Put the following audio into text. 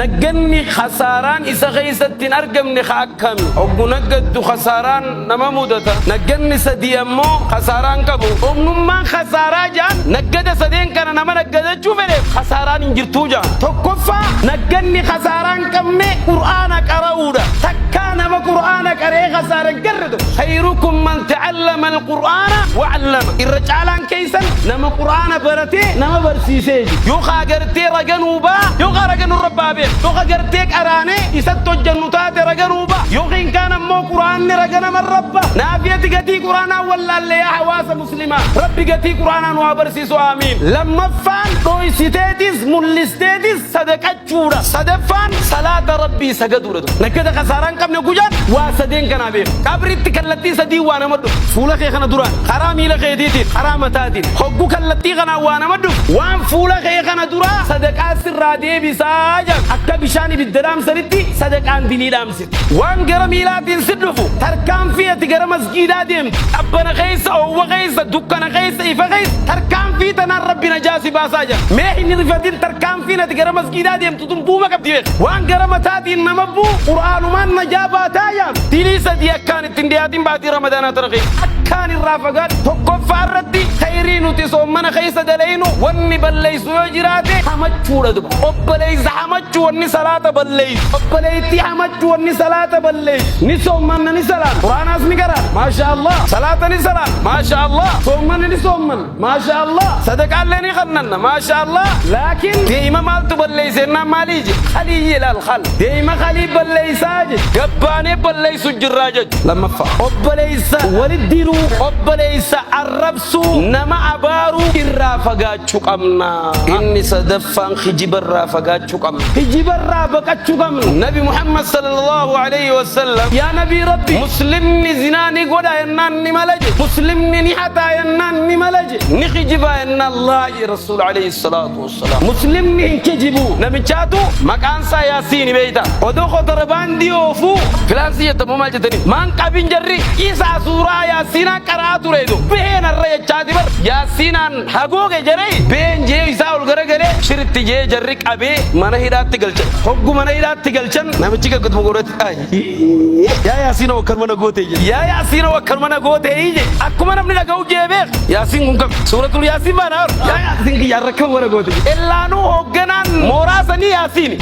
Nagganni khasaaraan isa keeysatti hin argamne ka akkami? Hoggu naggaddu khasaaraan nama mudata. Nagganni sadii ammoo khasaaraa hin qabu. Omnummaan khasaaraa ja'an naggada sadeen kana nama naggadachuu fedheef khasaaraan hin jirtuu ja'an. Tokkoffaa, nagganni khasaaraa hin qabne Qur'aana qara'uudha. Takkaa nama Qur'aana qara'ee khasaare hin garre tokko. Khayrukum man ta'allama al-Qur'aana wa 'allama. Irra caalaan keeysan nama Qur'aana baratee nama barsiisee jechuudha. Yoo kaa gartee raganuu baa, yoo kaa raganuu irra baa beek. Yoo ka gartee qaraanee isatti hojjannu taate raganuu baa. Yookiin kaan ammoo Qur'aanni raga namarra baa. Naafiyati gatii Qur'aanaa wallaalle yaa hawaasa muslimaa. Rabbi gatii Qur'aanaa nu haa barsiisu, aamiin. Lammaffaan, dhoysiteetis mul'isteetis sadaqachuudha. Sadaffaan, salaata Rabbii sagaduudha. Naggada kasaaraa hin qabne guyyaan waa sadeen kanaa beeku. Qabritti kallattii sadii waa nama dhufu. Fuula kee kana duraan, karaa miila keetiitiin, karaa mataatiin. Hoggu kallattii kanaan waa nama dhufu. Waan fuula kee kana duraa sadaqaa sirraa deebisaa jedhan. Akka bishaan ibidda dhaamsanitti sadaqaan dilii dhaamsiti. Waan gara miilaatiin si dhufu, tarkaanfii ati gara masgiidaa deemtu, qabbana keessa, oowwa keessa, dukkana keessa, ifa keessa, tarkaanfii tanaan Rabbi najaa si baasaa jedha. Mee hin rifatin, tarkaanfiin ati gara masgiidaa deemtu tun buuma qabdi beek. Waan gara mataatiin nama bu'u Qur'aanumaan najaa baataa yaam. Dilii sadii akkaan ittiin dhiyaatin baatii Ramadaanaa tana keessa. Akkaan irraa fagaadhu. Tokkoffaa irratti, khayrii nuti soommana keessa dalaynu wanni balleessu yoo jiraate hamachuudha duba. Obboleessa hamachuu wanni salaata balleessu. Obboleettii hamachuu wanni salaata balleessu. Ni soommanna, ni salaana. Qur'aanaas ni qaraana. Maasha Allah. Salaata ni salaana. Maasha Allah. Soommanni ni soommanna. Maasha Allah. Sadaqaallee ni kannanna. Maasha Allah. Laakiin deema maaltu balleesse jennaan maalii je? Kalii ilaal kal. Deema kalii balleessaa je. Gabbaanee balleessu jirraa jechu. Lammaffaa. Obboleessa walitti diruu, obboleessa arrabsuu, nama abaaruu irraa fagaachuu qabna. Inni sadaffaan, kijiba irraa fagaachuu qabna. Kijiba irraa baqachuu qabna. Nabi Muhammad sallallahu alayhi wasallam, yaa Nabii Rabbi, muslimni zinaa ni godha jennaan ni mala je. Muslimni ni hataa jennaan ni mala je. Ni kijibaa jennaan laa je Rasuul alayhi salaatu wassalaam. Muslimni hin kijibu. Namichaatu maqaan isaa Yaasiini beeyta. Odoo kotorbaandii oofuu filaansii jettamoo maal jettanii maan qabin, jarri isaa suuraa Yaasiinaa qara'aa ture been har'a jechaati bar Yaasiinaan hagooge jaree been jee isaa ol garagalee shiritti jee jarri qabee mana hidhaatti galchan. Hoggu mana hidhaatti galchan, namichi gaggutuma godhatti, "Yaa Yaasiinoo, akkanuma na goote," jedhe. "Yaa Yaasiinoo, akkanuma na goote," jedhe. Akkuma namni dhaga'u jee beek, Yaasiin kun kam suuratul Yaasiin baana, yaa Yaasiin kiyya har'a akkanuma na goote jedhe. Ellaanuu hoogganaan mooraa sanii Yaasiini.